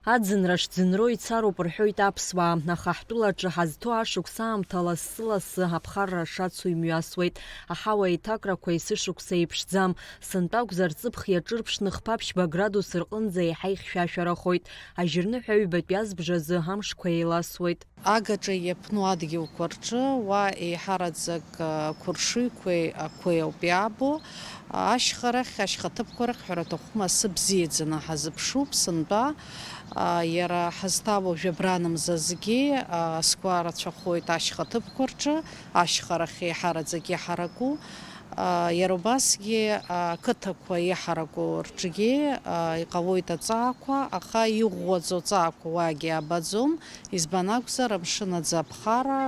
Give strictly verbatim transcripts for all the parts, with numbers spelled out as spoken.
Аӡынра шӡынроу ицароуп рҳәоит аԥсуаа, аха ҳтәылаҿы ҳазҭоу ашықәс аамҭа лассы-лассы аԥхарра шацу имҩасуеит. Аҳауа еиҭакрақәа есышықәса еиԥшӡам. Сынтәа акәзар, ҵыԥх иаҿырԥшны хԥа-ԥшьба градус рҟынӡа еиҳа ихьшәашәарахоит. Ажьырныҳәа ҩбатәи азбжазы амшқәа еиласуеит. Агаҿа иаԥну адгьылқәа рҿы уа еиҳараӡак ақәыршыҩқәеи ақәеи ауп иаабо. Ашьхарахь, ашьхаҭыԥқәа рахь, ҳәара аҭахума, асы бзиаӡаны ҳазыԥшуп сынтәа. Иара ҳазҭаауа жәабран мзазгьы асқәа рацәахоит ашьхаҭыԥқәа рҿы, ашьхарахь еиҳараӡак иҳараку. Иара убасгьы ақыҭақәа иҳараку рҿгьы иҟалоит аҵаақәа, аха иӷәӷәаӡоу ҵаақәа уаагьы абаӡом. Избан акәзар, амшын аӡы аԥхара,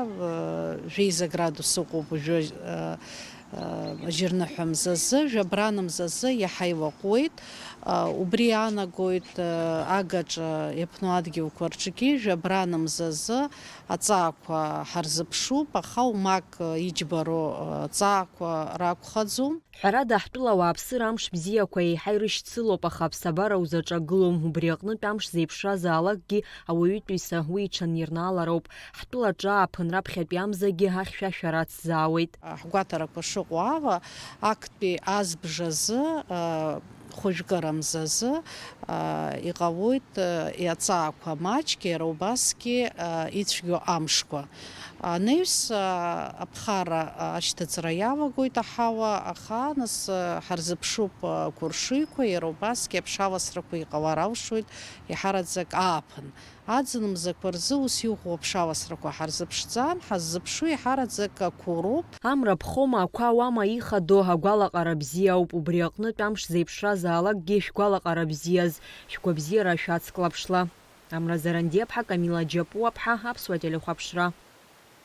жәеиза градус ыҟоуп уажәы, ажьырныҳәа мзазы, жәабран мзазы иаҳа илаҟәуеит. Убри аанагоит, агаҿа иаԥну адгьылқәа рҿгьы жәабран мзазы аҵаақәа ҳарзыԥшуп, аха умак иџьбароу ҵаақәа ракәхаӡом. Ҳәарада, ҳтәыла ауааԥсыра амш бзиақәа еиҳа ирышьцылоуп, аха аԥсабара узаҿагылом. Убри аҟнытә амш зеиԥшразаалакгьы ауаҩытәыҩса уи иҽанирнаалароуп. Ҳтәылаҿы ааԥын раԥхьатәи амзагьы ахьшәашәара ацзаауеит. Ҳгәаҭарақәа шыҟоу ала, актәи азбжазы, хәыжәкыра мзазы, иҟалоит иаҵаақәа маҷк, иара убасгьы ицәгьоу амшқәа. Анаҩс аԥхара ашьҭыҵра иалагоит аҳауа, аха нас ҳарзыԥшуп ақәыршыҩқәа, иара убасгьы аԥшаласрақәа иҟалар алшоит, иҳараӡак ааԥын. Аӡын мзақәа рзы ус иӷәӷәоу аԥшаласрақәа ҳарзыԥшӡам, ҳаззыԥшу иҳараӡак ақәыроуп. Амра ԥхома, ақәа ауама ихадоу агәалаҟара бзиа ауп, убри аҟнытә амш зеиԥшразаалакгьы шәгәалаҟара бзиаз, шәгәабзиара шәацклаԥшла. Амра Зарандиаԥҳа, Камила Џьапуаԥҳа, Аԥсуа телехәаԥшра.